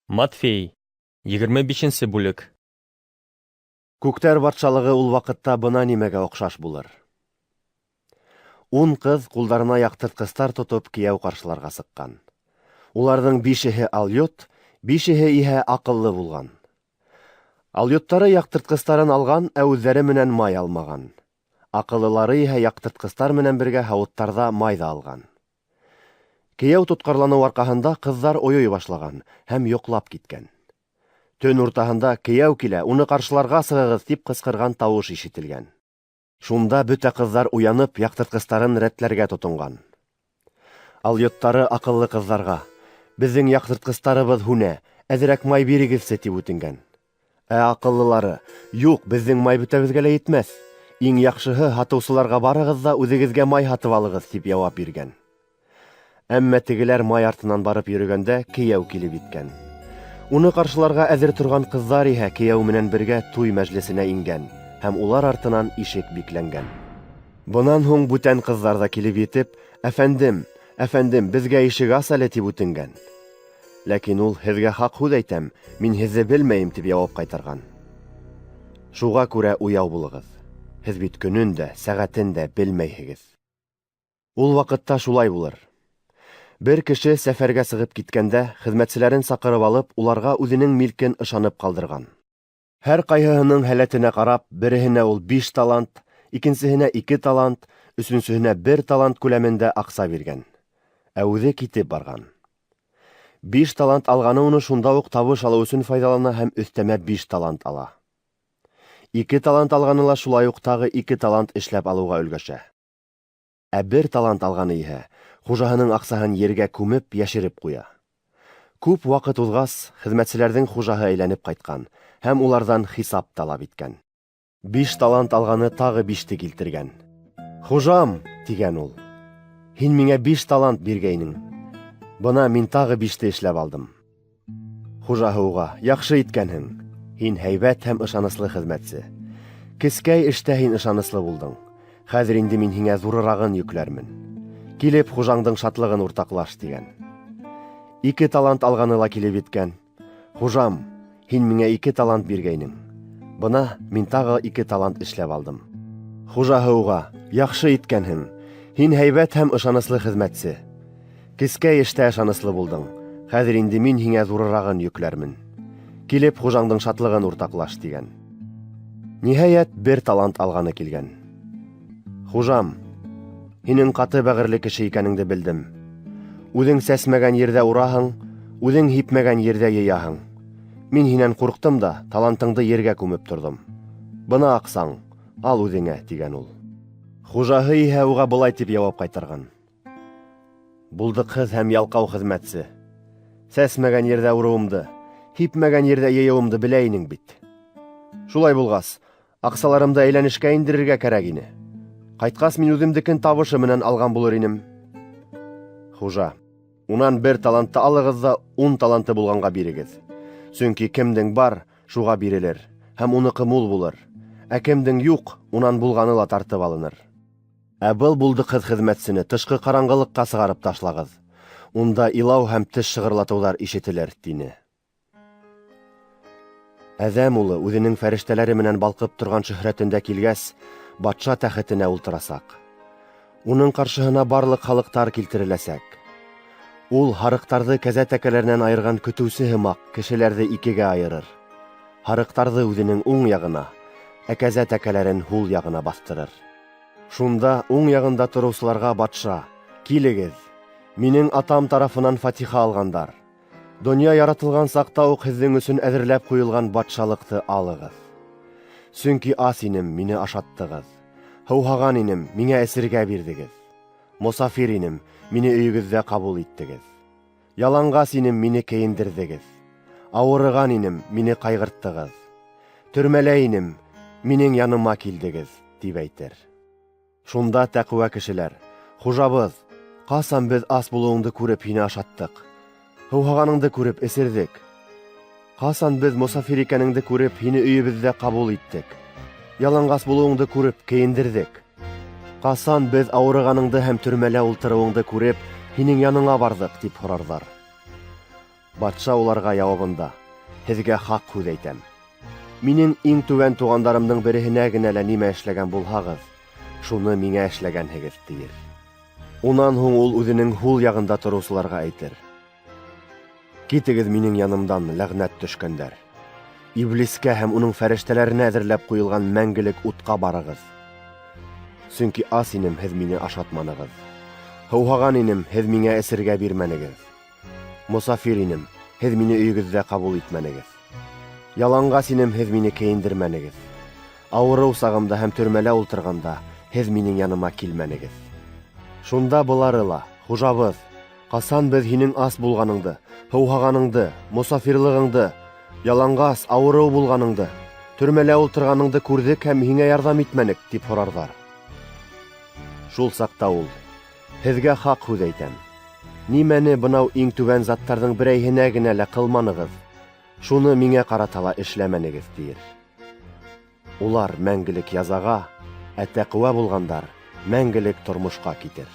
Матфей, 25 бүлек. Күктәр батшалығы ул ваҡытта бына нимәгә оҡшаш булыр. 10 ҡыҙ ҡулдарына яҡтыртҡыстар тотоп кейәү ҡаршыларға сыҡҡан. Уларҙың 5-еһе алйот, 5-еһе иһә аҡыллы булған. Алйоттары яҡтыртҡыстарын алған, ә үҙҙәре менән май алмаған. Аҡыллылары иһә яҡтыртҡыстар менән бергә һауыттарҙа май ҙа алған. Кейәү тотҡарланыу арҡаһында ҡыҙҙар ойой башлаған һәм йоҡлап киткән. Төн уртаһында кейәү килә, уны ҡаршыларға сығығыҙ тип ҡысҡырған тауыш ишетелгән. Шунда бөтә ҡыҙҙар уянып, яҡтыртҡыстарын рәтләргә тотонған. Алйоттары аҡыллы ҡыҙҙарға: «Беҙҙең яҡтыртҡыстарыбыҙ һүнә, әҙерәк май бирегеҙсе», тип үтенгән. Ә аҡыллылары: «Юҡ, беҙҙең май бөтәбеҙгә лә етмәҫ. Иң яҡшыһы һатыусыларға барығыҙ ҙа үҙегеҙгә май һатып алығыҙ», тип яуап биргән. Әммә тегеләр май артынан барып йөрөгәндә кейәү килеп еткән. Уны ҡаршыларға әҙер торған ҡыҙҙар иһә кейәү менән бергә туй мәжлесенә ингән һәм улар артынан ишек бикләнгән. Бынан һуң бүтән ҡыҙҙар ҙа килеп етеп: «Әфәндем, әфәндем, беҙгә ишек ас әле», тип үтенгән. Ләкин ул: «Һеҙгә хаҡ һүҙ әйтәм, мин һеҙҙе белмәйем», тип яуап ҡайтарған. Шуға күрә уяу булығыҙ. Һеҙ бит көнөн дә, сәғәтен дә белмәйһегеҙ. Ул ваҡытта шулай булыр. Бер кеше сәфәргә сығып киткәндә хеҙмәтселәрен саҡырып алып, уларға үҙенең милкен ышанып ҡалдырған. Һәр ҡайһыһының һәләтенә ҡарап, береһенә ул 5 талант, икенсеһенә 2 талант, өсөнсөһөнә 1 талант күләмендә аҡса биргән. Ә үҙе китеп барған. 5 талант алғаны уны шунда уҡ табыш алыу өсөн файҙалана һәм өҫтәмә 5 талант ала. 2 талант алғаны ла шулай уҡ тағы 2 талант эшләп алыуға өлгәшә. Ә 1 талант алғаны иһә хужаһының аҡсаһын ергә күмеп йәшереп ҡуя. Күп ваҡыт уҙғас, хеҙмәтселәрҙең хужаһы әйләнеп ҡайтҡан һәм уларҙан хисап талап иткән. 5 талант алғаны тағы 5-те килтергән. «Хужам», тигән ул, «һин миңә 5 талант биргәйнең. Бына мин тағы 5-те эшләп алдым». Хужаһы уға: «Яҡшы иткәнһең. Һин һәйбәт һәм ышаныслы хеҙмәтсе. Кескәй эштә һин ышаныслы булдың. Хәҙер инде мин һиңә ҙурырағын йөкләрмен. Килеп хужаңдың шатлығын уртаҡлаш», тигән. 2 талант алғаны ла килеп еткән. «Хужам, һин миңә 2 талант биргәйнең. Бына мин тағы 2 талант эшләп алдым». Хужаһы уға: «Яҡшы иткәнһең. Һин һәйбәт һәм ышаныслы хеҙмәтсе. Кескәй эштә ышаныслы булдың. Хәҙер инде мин һиңә ҙурырағын йөкләрмен. Килеп хужаңдың шатлығын уртаҡлаш», тигән. Ниһайәт, 1 талант алғаны килгән. «Хужам, һинең ҡаты бәғерле кеше икәнеңде белдем. Үҙең сәсмәгән ерҙә ураһың, үҙең һипмәгән ерҙә йыяһың. Мин һинән ҡурҡтым да талантыңды ергә күмеп торҙом. Бына аҡсаң, ал үҙеңә», тигән ул. Хужаһы иһә уға былай тип яуап ҡайтарған: «Булдыҡһыҙ һәм ялҡау хеҙмәтсе. Сәсмәгән ерҙә урыуымды, һипмәгән ерҙә йыйыуымды белә инең бит. Шулай булғас, аҡсаларымды әйләнешкә индерергә кәрәк ине. Ҡайтҡас мин үҙемдекен табышы менән алған булыр инем. Хужа: «Унан 1 талантты алығыҙ ҙа 10 таланты булғанға бирегеҙ. Сөнки кемдең бар, шуға бирелер, һәм уныҡы мул булыр. Ә кемдең юҡ, унан булғаны ла тартып алыныр. Ә был булдыҡһыҙ хеҙмәтсене тышҡы ҡараңғылыҡҡа сығарып ташлағыҙ. Унда илау һәм теш шығырлатыуҙар ишетелер», тине. Әҙәм улы үҙенең фәрештәләре менән балҡып торған шөһрәтендә килгәс, батша тәхетенә ултырасаҡ. Уның ҡаршыһына барлыҡ халыҡтар килтереләсәк. Ул һарыҡтарҙы кәзә тәкәләренән айырған көтөүсе һымаҡ кешеләрҙе икегә айырыр. Һарыҡтарҙы үҙенең уң яғына, ә кәзә тәкәләрен һул яғына баҫтырыр. Шунда уң яғында тороусыларға батша: «Килегеҙ, минең атам тарафынан фатиха алғандар. Донъя яратылған саҡта уҡ һеҙҙең өсөн әҙерләп ҡуйылған батшалыҡты алығыҙ. Сөнки ас инем, мине ашаттығыҙ. Һыуһаған инем, миңә эсергә бирҙегеҙ. Мосафир инем, мине өйөгөҙҙә ҡабул иттегеҙ. Яланғас инем, мине кейендерҙегеҙ. Ауырыған инем, мине ҡайғырттығыҙ. Төрмәлә инем, минең яныма килдегеҙ», тип әйтер. Шунда тәҡүә кешеләр: «Хужабыҙ, ҡасан беҙ ас булыуыңды күреп һине ашаттыҡ? Һыуһағаныңды күреп эсерҙек? Ҡасан беҙ мосафир икәнеңде күреп һине өйөбөҙҙә ҡабул иттек? Яланғас булыуыңды күреп кейендерҙек? Ҡасан беҙ ауырығаныңды һәм төрмәлә ултырыуыңды күреп һинең яныңа барҙыҡ?» тип һорарҙар. Батша уларға яуабында: "Һеҙгә хаҡ һүҙ әйтәм: минең иң түбән туғандарымдың береһенә генә лә нимә эшләгән булһағыҙ, шуны миңә эшләгәнһегеҙ", — тиер. Унан һуң ул үҙенең һул яғында тороусыларға әйтер: "Китегеҙ минең янымдан, ләғнәт төшкәндәр! Иблискә һәм уның фәрештәләренә әҙерләп ҡуйылған мәңгелек утҡа барығыҙ. Сөнки ас инем, һеҙ мине ашатманығыҙ. Һыуһаған инем, һеҙ миңә эсергә бирмәнегеҙ. Мосафир инем, һеҙ мине өйөгөҙҙә ҡабул итмәнегеҙ. Яланғас инем, һеҙ мине кейендермәнегеҙ. Ауырыу сағымда һәм төрмәлә ултырғанда, һеҙ минең яныма килмәнегеҙ." Шунда былары ла: "Хужабыҙ, ҡасан беҙ һинең ас булғаныңды, һыуһағаныңды, мосафирлығыңды, яланғас, ауырыу булғаныңды, төрмәлә ултырғаныңды күрҙек һәм һиңә ярҙам итмәнек?" — тип һорарҙар. Шул саҡта ул: "Һеҙгә хаҡ һүҙ әйтәм: нимәне бынау иң түбән заттарҙың берәйһенә генә лә ҡылманығыҙ, шуны миңә ҡарата ла эшләмәнегеҙ", — тиер. Улар мәңгелек язаға, ә тәҡүә булғандар мәңгелек тормошҡа китер.